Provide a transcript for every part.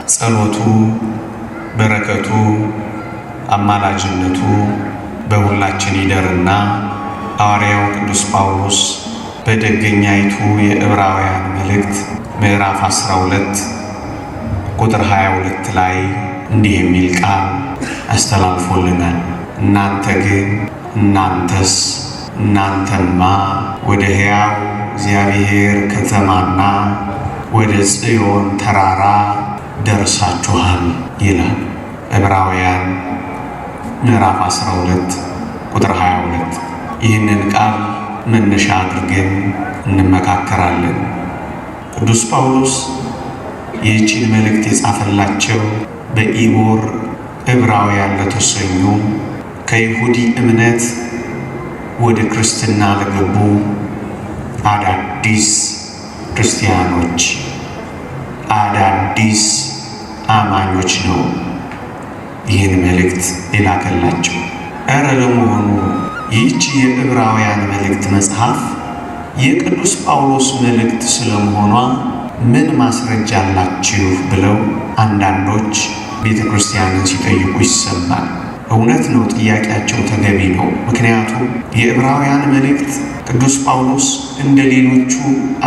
ጸሎቱ፣ በረከቱ፣ አማላጅነቱ በሁላችን ይደርና ሐዋርያው ቅዱስ ጳውሎስ በደገኛይቱ የዕብራውያን መልእክት ምዕራፍ 12 ቁጥር 22 ላይ እንዲህ የሚል ቃል አስተላልፎልናል። እናንተ ግን፣ እናንተስ፣ እናንተማ ወደ ሕያው እግዚአብሔር ከተማና ወደ ጽዮን ተራራ ደርሳችኋል ይላል። ዕብራውያን ምዕራፍ 12 ቁጥር 22። ይህንን ቃል መነሻ አድርገን እንመካከራለን። ቅዱስ ጳውሎስ ይህችን መልእክት የጻፈላቸው በኢቦር ዕብራውያን ለተሰኙ ከይሁዲ እምነት ወደ ክርስትና ለገቡ አዳዲስ ክርስቲያኖች፣ አዳዲስ አማኞች ነው ይህን መልእክት የላከላቸው። እረ ለመሆኑ ይህች የዕብራውያን መልእክት መጽሐፍ የቅዱስ ጳውሎስ መልእክት ስለመሆኗ ምን ማስረጃ አላችሁ ብለው አንዳንዶች ቤተ ክርስቲያንን ሲጠይቁ ይሰማል። እውነት ነው፣ ጥያቄያቸው ተገቢ ነው። ምክንያቱም የዕብራውያን መልእክት ቅዱስ ጳውሎስ እንደ ሌሎቹ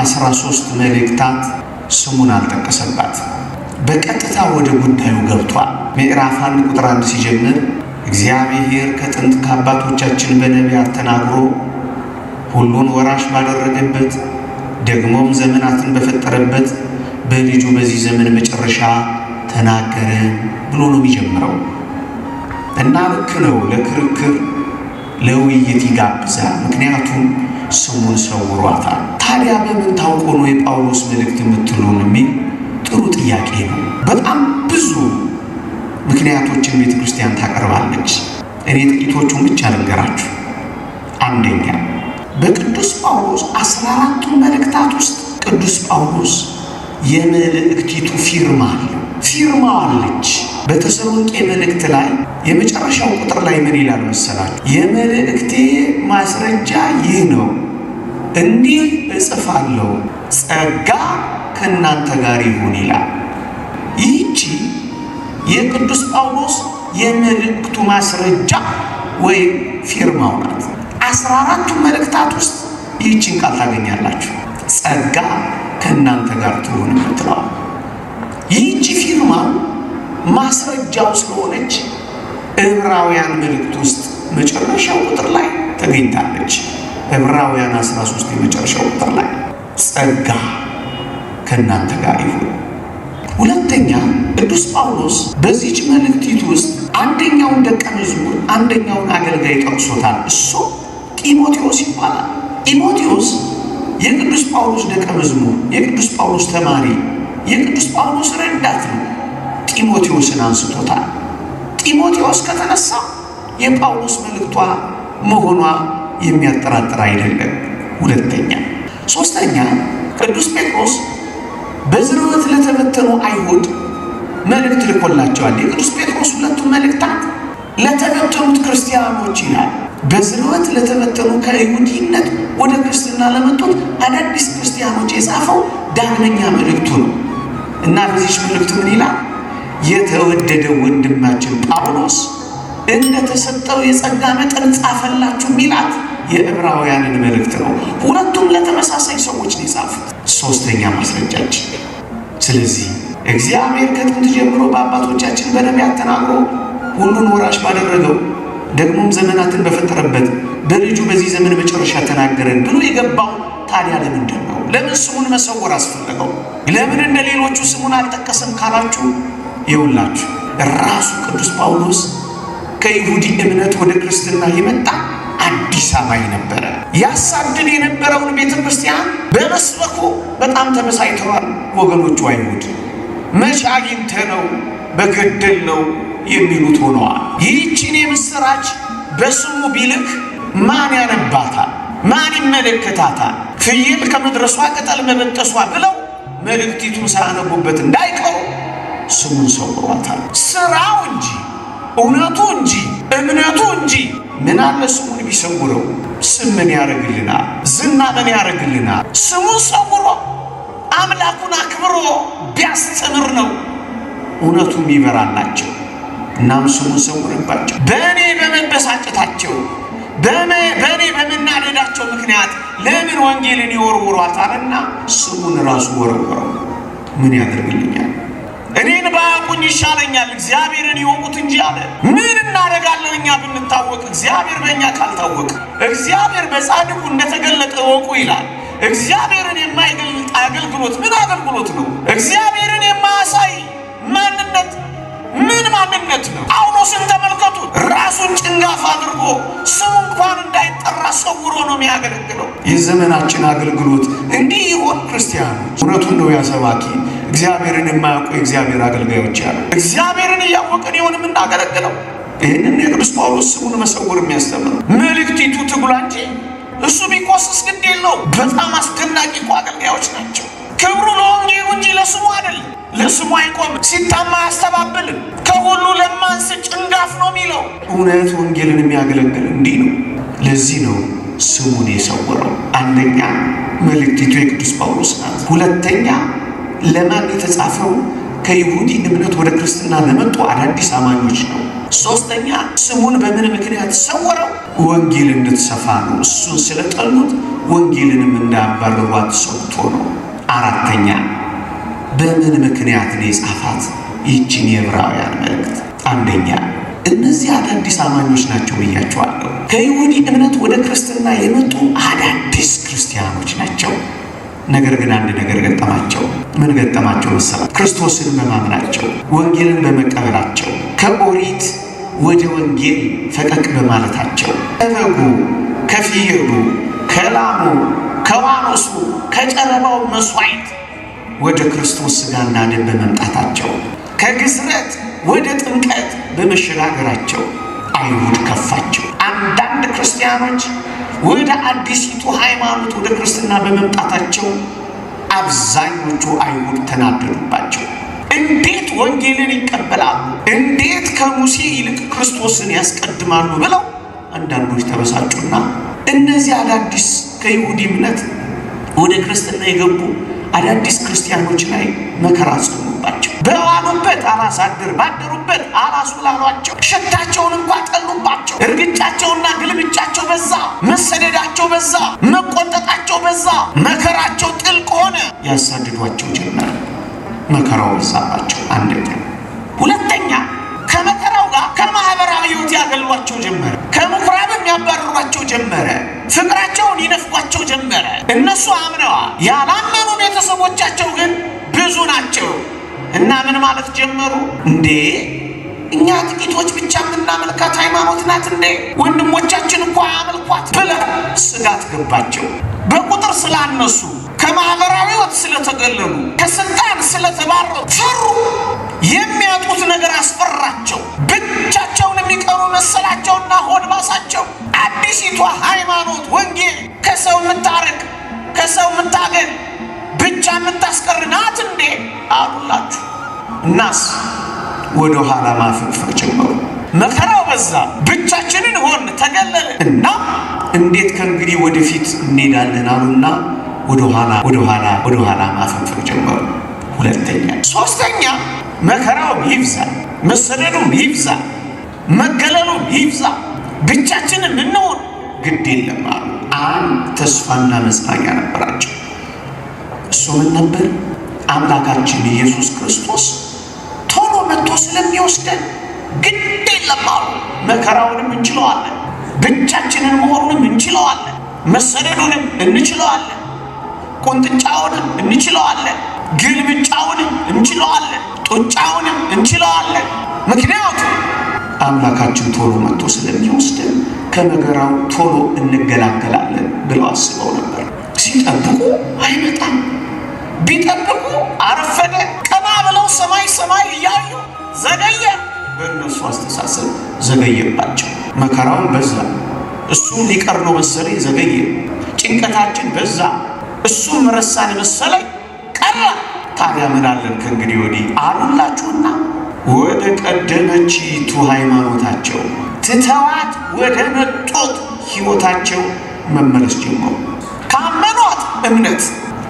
13 መልእክታት ስሙን አልጠቀሰባት። በቀጥታ ወደ ጉዳዩ ገብቷል። ምዕራፍ 1 ቁጥር 1 ሲጀምር እግዚአብሔር ከጥንት ከአባቶቻችን በነቢያት ተናግሮ ሁሉን ወራሽ ባደረገበት ደግሞም ዘመናትን በፈጠረበት በልጁ በዚህ ዘመን መጨረሻ ተናገረን ብሎ ነው የሚጀምረው። እና ልክ ነው፣ ለክርክር ለውይይት ይጋብዛል። ምክንያቱም ስሙን ሰውሯታል። ታዲያ በምን ታውቆ ነው የጳውሎስ መልእክት የምትሉን የሚል ጥሩ ጥያቄ ነው። በጣም ብዙ ምክንያቶችን ቤተ ክርስቲያን ታቀርባለች። እኔ ጥቂቶቹን ብቻ ልንገራችሁ። አንደኛ፣ በቅዱስ ጳውሎስ 14ቱ መልእክታት ውስጥ ቅዱስ ጳውሎስ የመልእክቲቱ ፊርማ አለው። ፊርማ አለች። በተሰሎንቄ መልእክት ላይ የመጨረሻው ቁጥር ላይ ምን ይላል መሰላችሁ? የመልእክቴ ማስረጃ ይህ ነው፣ እንዲህ እጽፋለሁ፣ ጸጋ ከእናንተ ጋር ይሁን ይላል። ይህቺ የቅዱስ ጳውሎስ የመልእክቱ ማስረጃ ወይም ፊርማው ናት። 14ቱ መልእክታት ውስጥ ይህችን ቃል ታገኛላችሁ። ጸጋ ከእናንተ ጋር ትሁን የምትለዋል። ይህቺ ፊርማው ማስረጃው ስለሆነች ዕብራውያን መልእክት ውስጥ መጨረሻው ቁጥር ላይ ተገኝታለች። ዕብራውያን 13 የመጨረሻው ቁጥር ላይ ጸጋ ከእናንተ ጋር ይሁን። ሁለተኛ፣ ቅዱስ ጳውሎስ በዚች መልእክቲቱ ውስጥ አንደኛውን ደቀ መዝሙር፣ አንደኛውን አገልጋይ ጠቅሶታል። እሱ ጢሞቴዎስ ይባላል። ጢሞቴዎስ የቅዱስ ጳውሎስ ደቀ መዝሙር፣ የቅዱስ ጳውሎስ ተማሪ፣ የቅዱስ ጳውሎስ ረዳት ነው። ጢሞቴዎስን አንስቶታል። ጢሞቴዎስ ከተነሳ የጳውሎስ መልእክቷ መሆኗ የሚያጠራጥር አይደለም። ሁለተኛ። ሶስተኛ፣ ቅዱስ ጴጥሮስ በዝርወት ለተበተኑ አይሁድ መልእክት ልኮላቸዋል። የቅዱስ ጴጥሮስ ሁለቱ መልእክታት ለተበተኑት ክርስቲያኖች ይላል። በዝርወት ለተበተኑ፣ ከይሁዲነት ወደ ክርስትና ለመጡት አዳዲስ ክርስቲያኖች የጻፈው ዳግመኛ መልእክቱ ነው እና በዚች መልእክቱ ምን ይላል? የተወደደው ወንድማችን ጳውሎስ እንደተሰጠው የጸጋ መጠን ጻፈላችሁ ሚላት የዕብራውያንን መልእክት ነው። ሁለቱም ለተመሳሳይ ሰዎች ነው የጻፉት። ሶስተኛ ማስረጃችን። ስለዚህ እግዚአብሔር ከጥንት ጀምሮ በአባቶቻችን በነቢያት ተናግሮ ሁሉን ወራሽ ባደረገው ደግሞም ዘመናትን በፈጠረበት በልጁ በዚህ ዘመን መጨረሻ ተናገረን ብሎ የገባው ታዲያ ለምንድን ነው? ለምን ስሙን መሰወር አስፈለገው? ለምን እንደ ሌሎቹ ስሙን አልጠቀሰም ካላችሁ፣ ይውላችሁ ራሱ ቅዱስ ጳውሎስ ከይሁዲ እምነት ወደ ክርስትና የመጣ አዲስ አማኝ ነበረ። ያሳድድ የነበረውን ቤተ ክርስቲያን በመስበኩ በጣም ተበሳጭተዋል ወገኖቹ አይሁድ። መቼ አግኝተ ነው በገደል ነው የሚሉት ሆነዋል። ይህችን የምስራች በስሙ ቢልክ ማን ያነባታል? ማን ይመለከታታል? ፍየል ከመድረሷ ቅጠል መበጠሷ ብለው መልእክቲቱን ሳያነቡበት እንዳይቀሩ ስሙን ሰውሯታል። ስራው እንጂ፣ እውነቱ እንጂ፣ እምነቱ እንጂ ምን አለ ስሙን ቢሰውረው? ስም ምን ያደርግልናል? ዝና ምን ያደርግልናል? ስሙን ሰውሮ አምላኩን አክብሮ ቢያስተምር ነው። እውነቱም ይበራላቸው። እናም ስሙን ሰውርባቸው። በእኔ በመበሳጨታቸው በእኔ በመናደዳቸው ምክንያት ለምን ወንጌልን ይወርውሯታልና ስሙን ራሱ ወረወረው። ምን ያደርግልኛል? እኔን ባያውቁኝ ይሻለኛል፣ እግዚአብሔርን ይወቁት እንጂ አለ። ምን እናደርጋለን እኛ ብንታወቅ፣ እግዚአብሔር በእኛ ካልታወቅ? እግዚአብሔር በጻድቁ እንደተገለጠ እወቁ ይላል። እግዚአብሔርን የማይገልጥ አገልግሎት ምን አገልግሎት ነው? እግዚአብሔርን የማያሳይ ማንነት ምን ማንነት ነው? ጳውሎስን ተመልከቱት። ራሱን ጭንጋፍ አድርጎ ስሙ እንኳን እንዳይጠራ ሰውሮ ነው የሚያገለግለው። የዘመናችን አገልግሎት እንዲህ ይሆን? ክርስቲያኖች፣ እውነቱን ነው ያሰባኪ እግዚአብሔርን የማያውቁ የእግዚአብሔር አገልጋዮች ያሉ፣ እግዚአብሔርን እያወቅን ይሆን የምናገለግለው? ይህንን የቅዱስ ጳውሎስ ስሙን መሰውር የሚያስተምረው መልእክቲቱ ትጉላ እንጂ እሱ ቢኮስስ ግድ የለው። በጣም አስደናቂ እኮ አገልጋዮች ናቸው። ክብሩ ለወንጌሉ እንጂ ለስሙ አይደለም። ለስሙ አይቆም፣ ሲታማ አያስተባብልም። ከሁሉ ለማንስ ጭንጋፍ ነው የሚለው። እውነት ወንጌልን የሚያገለግል እንዲህ ነው። ለዚህ ነው ስሙን የሰወረው። አንደኛ መልእክቲቱ የቅዱስ ጳውሎስ ናት። ሁለተኛ ለማን የተጻፈው? ከይሁዲ እምነት ወደ ክርስትና ለመጡ አዳዲስ አማኞች ነው። ሶስተኛ ስሙን በምን ምክንያት ሰወረው? ወንጌል እንድትሰፋ ነው። እሱን ስለጠሉት ወንጌልንም እንዳያባርሯት ሰውቶ ነው። አራተኛ በምን ምክንያት ነው የጻፋት ይህችን የዕብራውያን መልእክት? አንደኛ እነዚህ አዳዲስ አማኞች ናቸው ብያቸዋለሁ። ከይሁዲ እምነት ወደ ክርስትና የመጡ አዳዲስ ክርስቲያኖች ናቸው። ነገር ግን አንድ ነገር ገጠማቸው። ምን ገጠማቸው መሰላችሁ? ክርስቶስን በማመናቸው፣ ወንጌልን በመቀበላቸው፣ ከኦሪት ወደ ወንጌል ፈቀቅ በማለታቸው፣ ከበጉ፣ ከፍየሉ፣ ከላሙ፣ ከዋኖሱ፣ ከጨረባው መስዋዕት ወደ ክርስቶስ ሥጋና ደም በመምጣታቸው፣ ከግዝረት ወደ ጥምቀት በመሸጋገራቸው አይሁድ ከፋቸው። አንዳንድ ክርስቲያኖች ወደ አዲሲቱ ሃይማኖት ወደ ክርስትና በመምጣታቸው አብዛኞቹ አይሁድ ተናደዱባቸው። እንዴት ወንጌልን ይቀበላሉ? እንዴት ከሙሴ ይልቅ ክርስቶስን ያስቀድማሉ? ብለው አንዳንዶች ተበሳጩና እነዚህ አዳዲስ ከይሁዲ እምነት ወደ ክርስትና የገቡ አዳዲስ ክርስቲያኖች ላይ መከራ ጽኑባቸው። በዋሉበት አላሳድር፣ ባደሩበት አላስውላሏቸው። ሽታቸውን እንኳ ጠሉባቸው። እርግጫቸውና ግልምጫቸው በዛ፣ መሰደዳቸው በዛ፣ መቆንጠጣቸው በዛ፣ መከራቸው ጥልቅ ሆነ። ያሳድዷቸው ጀመር። መከራው በዛባቸው። አንደኛ። ሁለተኛ ከመከራው ጋር ከማህበራዊ ሕይወት ያገሏቸው ጀመረ። ከምኩራብም ያባርሯቸው ጀመረ። ፍቅራቸውን ይነፍቋቸው ጀመረ። እነሱ አምነዋል። ያላመኑ ቤተሰቦቻቸው ግን ብዙ ናቸው እና ምን ማለት ጀመሩ? እንዴ እኛ ጥቂቶች ብቻ የምናመልካት ሃይማኖት ናት እንዴ? ወንድሞቻችን እኮ አያመልኳት ብለው ስጋት ገባቸው። በቁጥር ስላነሱ፣ ከማህበራዊ ሕይወት ስለተገለሉ፣ ከስልጣን ስለተባረሩ ፈሩ። የሚያጡት ነገር አስፈራቸው። ብቻቸውን የሚቀሩ መሰላቸውና ሆድ ባሳቸው። አዲሲቷ ሃይማኖት ወንጌል ከሰው የምታርቅ፣ ከሰው የምታገል፣ ብቻ የምታስቀር ናት እንዴ አሉላችሁ። እናስ ወደ ኋላ ማፈግፈግ ጀመሩ። መከራው በዛ፣ ብቻችንን ሆን፣ ተገለለ እና እንዴት ከእንግዲህ ወደፊት እንሄዳለን አሉና ወደ ኋላ ወደ ኋላ ወደ ኋላ ማፈግፈግ ጀመሩ። ሁለተኛ። ሶስተኛ መከራውም ይብዛ፣ መሰደዱም ይብዛ፣ መገለሉም ይብዛ፣ ብቻችንን እንሆን ግድ የለም አሉ። አንድ ተስፋና መጽናኛ ነበራቸው። እሱ ምን ነበር? አምላካችን ኢየሱስ ክርስቶስ ቶሎ መጥቶ ስለሚወስደን ግድ የለም አሉ። መከራውንም እንችለዋለን፣ ብቻችንን መሆኑንም እንችለዋለን፣ መሰደዱንም እንችለዋለን፣ ቁንጥጫውንም እንችለዋለን፣ ግልምጫውንም እንችለዋለን፣ ጡጫውንም እንችለዋለን። ምክንያቱም አምላካችን ቶሎ መጥቶ ስለሚወስደን ከመከራው ቶሎ እንገላገላለን ብለው አስበው ነበር። ሲጠብቁ አይመጣም። ቢጠብቁ አረፈደ። ቀና ብለው ሰማይ ሰማይ እያዩ ዘገየ። በእነሱ አስተሳሰብ ዘገየባቸው። መከራውን በዛ፣ እሱም ሊቀር ነው መሰለኝ ዘገየ። ጭንቀታችን በዛ፣ እሱም ረሳን መሰለኝ ቀረ። ታዲያ ምን አለን ከእንግዲህ ወዲህ አሉላችሁና ወደ ቀደመችቱ ሃይማኖታቸው ትተዋት ወደ መጡት ሕይወታቸው መመለስ ጀመሩ። ካመኗት እምነት፣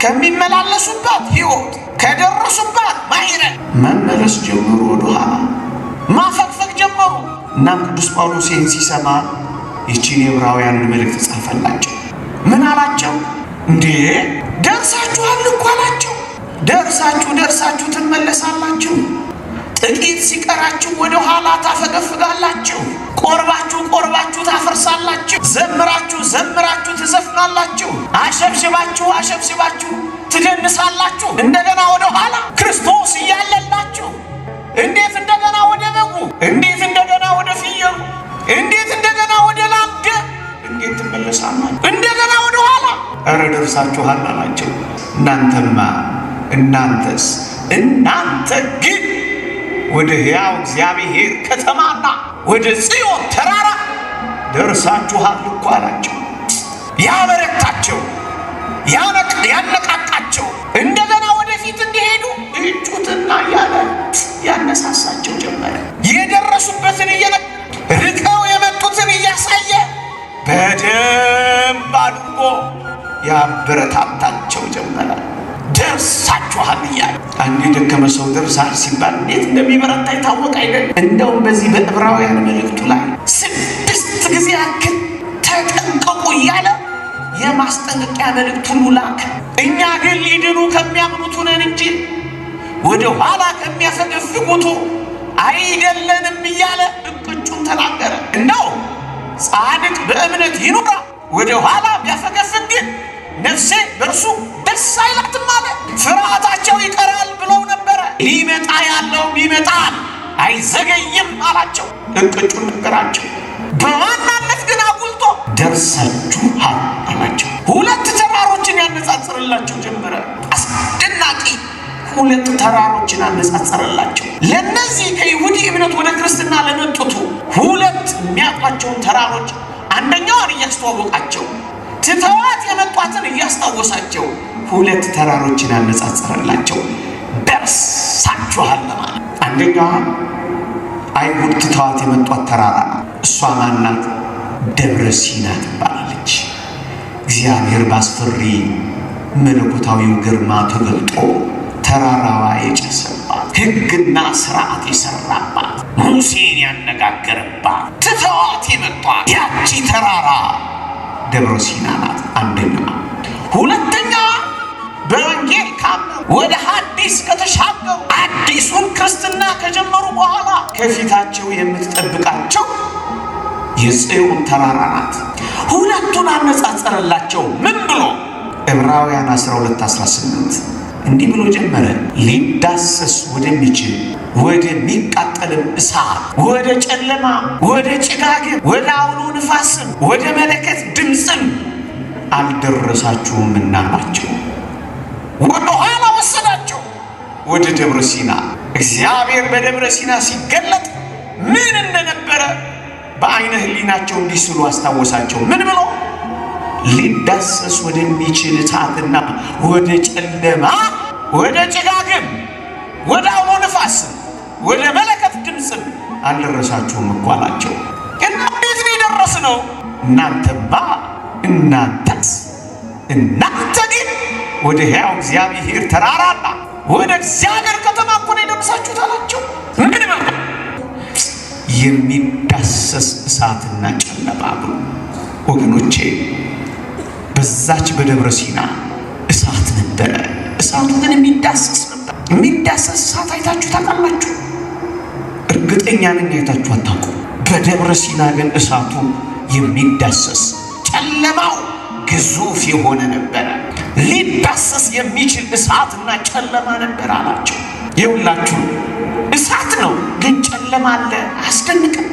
ከሚመላለሱባት ሕይወት ከደረሱባት ማዕረግ መመለስ ጀመሩ፣ ወደኋላ ማፈግፈግ ጀመሩ። እናም ቅዱስ ጳውሎስ ይህን ሲሰማ ይቺን የዕብራውያንን መልእክት ጻፈላቸው። ምን አላቸው? እንዴ ደርሳችኋል እኮ አላቸው። ደርሳችሁ ደርሳችሁ ትመለሳላችሁ። ጥቂት ሲቀራችሁ ወደ ኋላ ታፈገፍጋላችሁ። ቆርባችሁ ቆርባችሁ ታፈርሳላችሁ። ዘምራችሁ ዘምራችሁ ትዘፍናላችሁ። አሸብሽባችሁ አሸብሽባችሁ ትደንሳላችሁ። እንደገና ወደ ኋላ ክርስቶስ እያለላችሁ እንዴት እንደገና ወደ በጉ፣ እንዴት እንደገና ወደ ፍየሉ፣ እንዴት እንደገና ወደ ላም ደም እንዴት ትመለሳላችሁ? እንደገና ወደ ኋላ። እረ ደርሳችኋል አላቸው። እናንተማ እናንተስ እናንተ ግን ወደ ሕያው እግዚአብሔር ከተማና ወደ ጽዮን ተራራ ደርሳችኋል እኮ አላቸው። ያበረታቸው፣ ያነቃቃቸው፣ እንደገና ወደፊት እንዲሄዱ እጩትና እያለ ያነሳሳቸው ጀመረ። የደረሱበትን ርቀው የመጡትን እያሳየ በደንብ አድርጎ ያበረታታቸው ጀመረ። ደርሳችኋል እያለ አንድ የደከመ ሰው ደርሳል ሲባል እንዴት እንደሚበረታ የታወቀ አይደለም። እንደውም በዚህ በዕብራውያን መልእክቱ ላይ 6 ጊዜ ያክል ተጠንቀቁ እያለ የማስጠንቀቂያ መልእክት ሁሉ ላከ። እኛ ግን ሊድኑ ከሚያምኑቱ ነን እንጂ ወደ ኋላ ከሚያፈገፍጉቱ አይደለንም እያለ እቅጩን ተናገረ። እንደው ጻድቅ በእምነት ይኑራ፣ ወደ ኋላ ቢያፈገፍግ ግን ነፍሴ በእርሱ ደስ አይላትም አለ። ፍርሃታቸው ይቀራል ብለው ነበረ። ሊመጣ ያለው ይመጣል አይዘገይም አላቸው። እቅጩን ነገራቸው። በዋናነት ግን አጉልቶ ደርሳችኋል አላቸው። 2 ተራሮችን ያነጻጽርላቸው ጀመረ። አስደናቂ 2 ተራሮችን አነጻጽርላቸው። ለነዚህ ከይሁዲ እምነት ወደ ክርስትና ለመጡቱ 2 የሚያውቋቸውን ተራሮች አንደኛዋን እያስተዋወቃቸው ትተዋት የመጧትን እያስታወሳቸው 2 ተራሮችን አነጻጽርላቸው። ደርሳችኋል ለማለት። አንደኛዋ አይሁድ ትተዋት የመጧት ተራራ ናት። እሷ ማን ናት? ደብረ ሲና ትባላለች። እግዚአብሔር ባስፈሪ መለኮታዊው ግርማ ተገልጦ ተራራዋ የጨሰባት፣ ሕግና ስርዓት የሰራባት፣ ሙሴን ያነጋገረባት፣ ትተዋት የመጧት ያቺ ተራራ ደብረ ሲና ናት። አንደኛዋ። ሁለተኛዋ በወንጌል ካመኑ ወደ ሐዲስ ከተሻገሩ አዲሱን ክርስትና ከጀመሩ በኋላ ከፊታቸው የምትጠብቃቸው የጽዮን ተራራ ናት። ሁለቱን አነጻጸረላቸው። ምን ብሎ? ዕብራውያን 12:18 እንዲህ ብሎ ጀመረ። ሊዳሰስ ወደሚችል ወደሚቃጠልም እሳት፣ ወደ ጨለማ፣ ወደ ጭጋግም፣ ወደ አውሎ ንፋስም፣ ወደ መለከት ድምፅም አልደረሳችሁምና አላቸው። ወደ ኋላ ወሰዳቸው ወደ ደብረ ሲና። እግዚአብሔር በደብረ ሲና ሲገለጥ ምን እንደነበረ በአይነ ህሊናቸው እንዲስሉ አስታወሳቸው። ምን ብሎ? ሊዳሰስ ወደሚችል እሳትና ወደ ጨለማ፣ ወደ ጭጋግም፣ ወደ አውሎ ንፋስም፣ ወደ መለከት ድምፅም አልደረሳችሁም እኮ አላቸው። እንዴት ነው የደረስነው? እናንተማ እናንተስ እናንተ ግን ወደ ሕያው እግዚአብሔር ተራራና ወደ እግዚአብሔር ከተማ እኮ ነው የደረሳችሁት አላቸው። ምን ብሎ? የሚዳሰስ እሳትና ጨለማ ብሎ። ወገኖቼ በዛች በደብረ ሲና እሳት ነበረ። እሳቱ ግን የሚዳሰስ ነበር። የሚዳሰስ እሳት አይታችሁ ታውቃላችሁ? እርግጠኛ ነኝ አይታችሁ አታውቁም። በደብረ ሲና ግን እሳቱ የሚዳሰስ፣ ጨለማው ግዙፍ የሆነ ነበረ። ሊዳሰስ የሚችል እሳትና ጨለማ ነበር አላቸው። ይኸውላችሁ እሳት ነው ግን ጨለማ አለ። አያስደንቅም?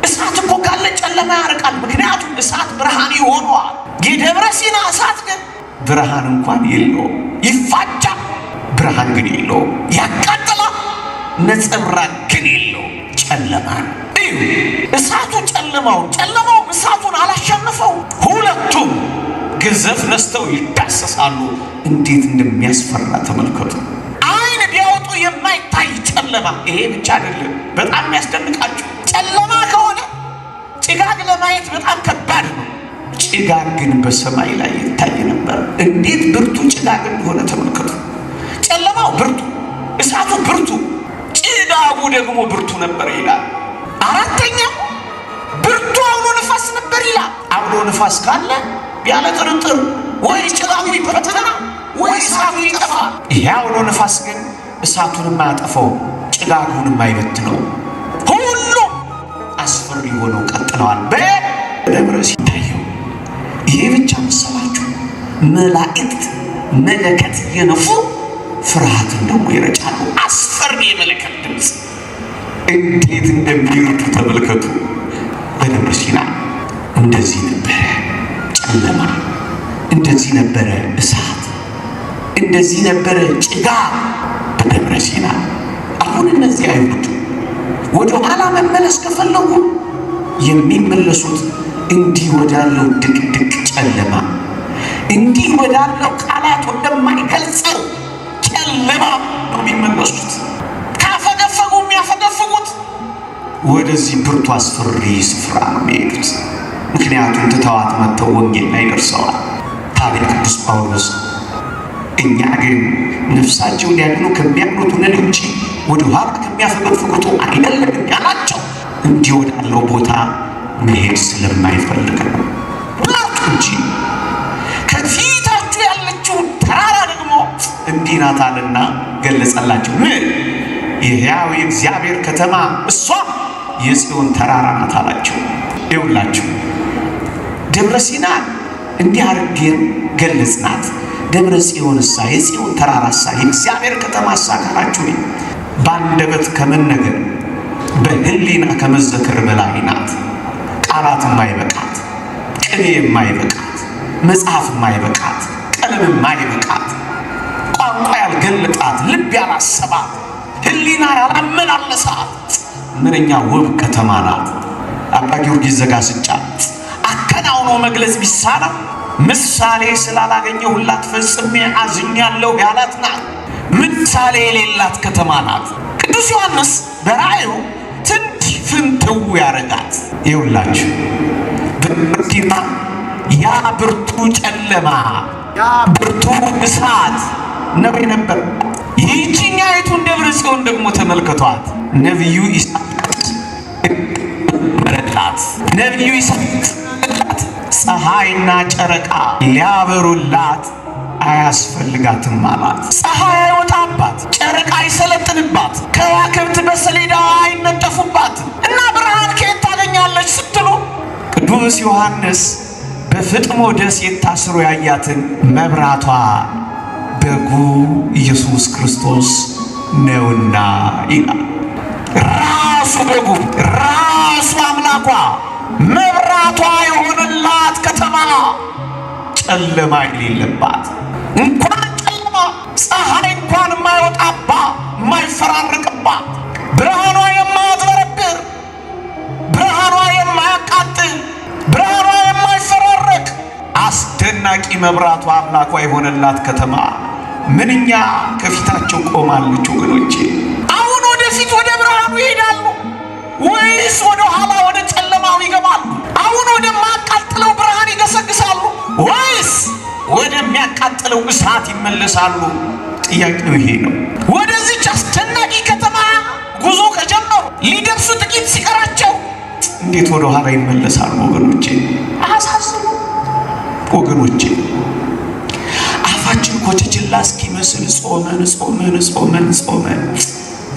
እሳት እኮ ካለ ጨለማ ያርቃል። ምክንያቱም እሳት ብርሃን ይሆነዋል። የደብረ ሲና እሳት ግን ብርሃን እንኳን የለውም። ይፋጃል፣ ብርሃን ግን የለውም። ያቃጥላል፣ ነጸብራቅ ግን የለውም። ጨለማ ነው። እዩ፣ እሳቱ ጨለማውን፣ ጨለማው እሳቱን አላሸነፈው። ሁለቱም ግዘፍ ነስተው ይዳሰሳሉ። እንዴት እንደሚያስፈራ ተመልከቱ። አይን ቢያወጡ የማይታይ ጨለማ። ይሄ ብቻ አይደለም፣ በጣም የሚያስደንቃችሁ ጨለማ ከሆነ ጭጋግ ለማየት በጣም ከባድ ነው። ጭጋግ ግን በሰማይ ላይ ይታይ ነበር። እንዴት ብርቱ ጭጋግ እንደሆነ ተመልከቱ። ጨለማው ብርቱ፣ እሳቱ ብርቱ፣ ጭጋጉ ደግሞ ብርቱ ነበር ይላል። አራተኛው ብርቱ አውሎ ንፋስ ነበር ይላል። አውሎ ንፋስ ካለ ያለ ጥርጥር ወይ ጭጋጉ ይበተናል ወይ እሳቱ ይጠፋል። ይሄ አውሎ ንፋስ ግን እሳቱንም አያጠፋው፣ ጭጋጉንም አይበትነው። ሁሉም አስፈሪ ሆነው ቀጥለዋል። በደብረ ሲታየው ይሄ ብቻ መሰላችሁ? መላእክት መለከት እየነፉ ፍርሃትን ደግሞ ይረጫሉ። አስፈሪ የመለከት ድምፅ እንዴት እንደሚርዱ ተመልከቱ። በደብረ ሲና እንደዚህ ነበረ ጨለማ፣ እንደዚህ ነበረ እሳት፣ እንደዚህ ነበረ ጭጋግ በደብረ ሲና። አሁን እነዚህ አይሁድ ወደ ኋላ መመለስ ከፈለጉ የሚመለሱት እንዲህ ወዳለው ድቅድቅ ጨለማ፣ እንዲህ ወዳለው ቃላት ወደማይገልጸው ጨለማ ነው የሚመለሱት። ካፈገፈጉ የሚያፈገፍጉት ወደዚህ ብርቱ አስፈሪ ስፍራ ነው የሚሄዱት። ምክንያቱም ትተዋት መጥተው ወንጌል ላይ ደርሰዋል። ታዲያ ቅዱስ ጳውሎስ እኛ ግን ነፍሳቸውን ሊያድኑ ከሚያምኑት ሆነን እንጂ ወደ ኋላ ከሚያፈገፍጉት አይደለም ያላቸው እንዲህ ወዳለው ቦታ መሄድ ስለማይፈልግ ነው። ብላቱ እንጂ ከፊታችሁ ያለችው ተራራ ደግሞ እንዲህ ናት አለና ገለጸላቸው። ምን የሕያው የእግዚአብሔር ከተማ እሷ የጽዮን ተራራ ናት አላቸው። ይውላችሁ ደብረ ሲና እንዲህ አድርገን ገለጽናት። ደብረ ጽዮን እሳ የጽዮን ተራራ እሳ የእግዚአብሔር ከተማ እሳ ካላችሁ በአንደበት ከመነገር በሕሊና ከመዘከር በላይ ናት። ቃላት የማይበቃት፣ ቅኔ የማይበቃት፣ መጽሐፍ የማይበቃት፣ ቀለም የማይበቃት፣ ቋንቋ ያልገለጣት፣ ልብ ያላሰባት፣ ሕሊና ያላመላለሳት ምንኛ ውብ ከተማ ናት። አባ ጊዮርጊስ ዘጋስጫ አከናውኖ መግለጽ ቢሳነው ምሳሌ ስላላገኘሁላት ፈጽሜ አዝኛለሁ ያላት ናት። ምሳሌ የሌላት ከተማ ናት። ቅዱስ ዮሐንስ በራእዩ ትንሽ ፍንትው ያረጋት። ይውላችሁ በርቲና ያ ብርቱ ጨለማ ያ ብርቱ እሳት ነው ነበር። ይህችኛይቱን ደብረ ጽዮን ደግሞ ተመልከቷት። ነቢዩ ኢሳያስ መረጣት። ነቢዩ ኢሳያስ ፀሐይና ጨረቃ ሊያበሩላት አያስፈልጋትም አላት። ፀሐይ አይወጣባት፣ ጨረቃ አይሰለጥንባት፣ ከዋክብት በሰሌዳዋ አይነጠፉባት እና ብርሃን ከየት ታገኛለች ስትሉ ቅዱስ ዮሐንስ በፍጥሞ ደሴት ታስሮ ያያትን መብራቷ በጉ ኢየሱስ ክርስቶስ ነውና ይላል። ራሱ በጉ ራሱ አምላኳ መብራቷ የሆነላት ከተማ ጨለማ የሌለባት እንኳን ጨለማ ፀሐይ እንኳን የማይወጣባት የማይፈራረቅባት ብርሃኗ የማያጭበረብር ብርሃኗ የማያቃጥል ብርሃኗ የማይፈራረቅ አስደናቂ መብራቷ አምላኳ የሆነላት ከተማ ምንኛ ከፊታቸው ቆማለች ወገኖቼ። አሁን ወደፊት ወደ ብርሃኑ ይሄዳሉ ወይስ ወደ ኋላ ወደ ጨለማው ይገባሉ? አሁን ወደማያቃጥለው ብርሃን ይገሰግሳሉ ወይስ ወደሚያቃጥለው እሳት ይመለሳሉ? ጥያቄው ይሄ ነው። ወደዚች አስደናቂ ከተማ ጉዞ ከጀመሩ ሊደርሱ ጥቂት ሲቀራቸው እንዴት ወደ ኋላ ይመለሳሉ? ወገኖቼ አሳዝኑ። ወገኖቼ አፋችን ኮቸችላ እስኪመስል ጾመን ጾመን ጾመን ጾመን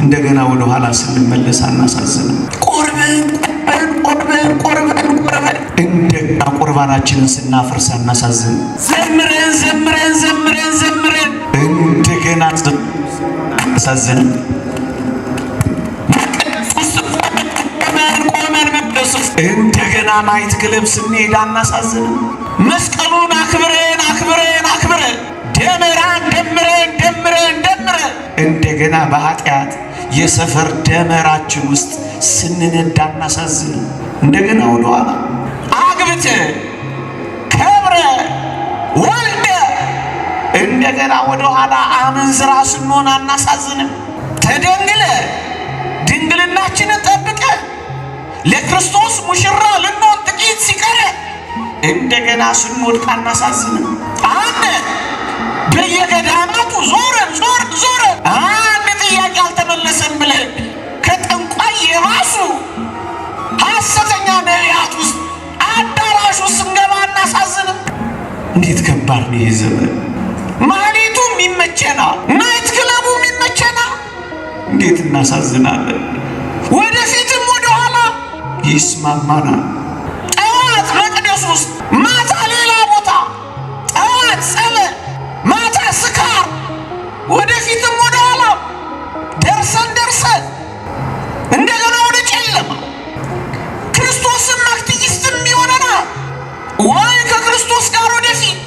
እንደገና ወደ ኋላ ስንመለስ አናሳዝንም? ቆርበን ቆርበን ቆርበን ቆርበን ቆርበን እንደገና ቁርባናችንን ስናፈርስ አናሳዝንም? ዘምረን ዘምረን ዘምረን ዘምረን እንደገና አናሳዝንም? ቆመን መቅደስ እንደገና night club ስንሄድ አናሳዝንም? መስቀሉን አክብረን አክብረን አክብረን ደመራን ደምረን ደምረን ደምረን እንደገና በኃጢአት የሰፈር ደመራችን ውስጥ ስንነዳ አናሳዝንም? እንደገና ወደኋላ አግብተ ከብረ ወልደ እንደገና ወደኋላ አመንዝራ ስንሆን አናሳዝንም? ተደንግለ ድንግልናችንን ጠብቀ ለክርስቶስ ሙሽራ ልንሆን ጥቂት ሲቀረ እንደገና ስንወድቅ አናሳዝንም? አንድ በየገዳማቱ ዞረን ዞረን ዞረን አንድ ጥያቄ አልተመለሰም ብለን ከጠንቋይ የባሱ ሐሰተኛ ነቢያት ውስጥ አዳራሹ ስንገባ አናሳዝንም? እንዴት ከባድ ነው ይህ ዘመን! ማህሌቱም ይመቸናል፣ night club ኡም ይመቸናል። እንዴት እናሳዝናለን! ወደፊትም ወደኋላ ይስማማናል። ጠዋት መቅደስ ውስጥ፣ ማታ ሌላ ቦታ፣ ጠዋት ጸበል፣ ማታ ስካር፣ ወደፊትም ወደኋላ ደርሰን ደርሰን እንደገና ወደ ጨለማ። ክርስቶስም አክቲቪስትም ይሆነናል ወይ ከክርስቶስ ጋር ወደፊት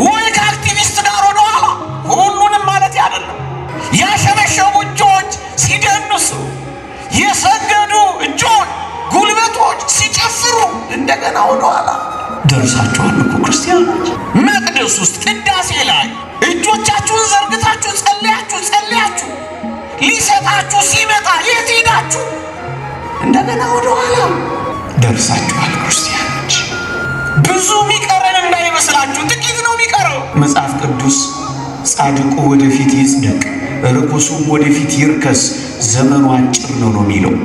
ወይ ከአክቲቪስት ጋር ወደኋላ። ሁሉንም ማለት አይደለም። ያሸበሸቡ እጆች ሲደንሱ፣ የሰገዱ እጆች ጉልበቶች ሲጨፍሩ እንደገና ወደኋላ ደርሳችኋል እኮ ክርስቲያኖች። መቅደስ ውስጥ ቅዳሴ ላይ እጆቻችሁን ዘርግታችሁ ጸልያችሁ ጸልያችሁ ሊሰጣችሁ ሲመጣ የት ሄዳችሁ? እንደገና ወደኋላ ደርሳችኋል ክርስቲያኖች። ብዙ የሚቀረን እንዳይመስላችሁ፣ ጥቂት ነው የሚቀረው። መጽሐፍ ቅዱስ ጻድቁ ወደፊት ይጽደቅ፣ ርኩሱም ወደፊት ይርከስ፣ ዘመኑ አጭር ነው ነው የሚለው።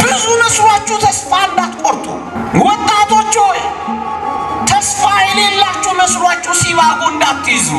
ብዙ መስሏችሁ ተስፋ እንዳትቆርጡ። ወጣቶች ሆይ፣ ተስፋ የሌላችሁ መስሏችሁ ሲባጎ እንዳትይዙ።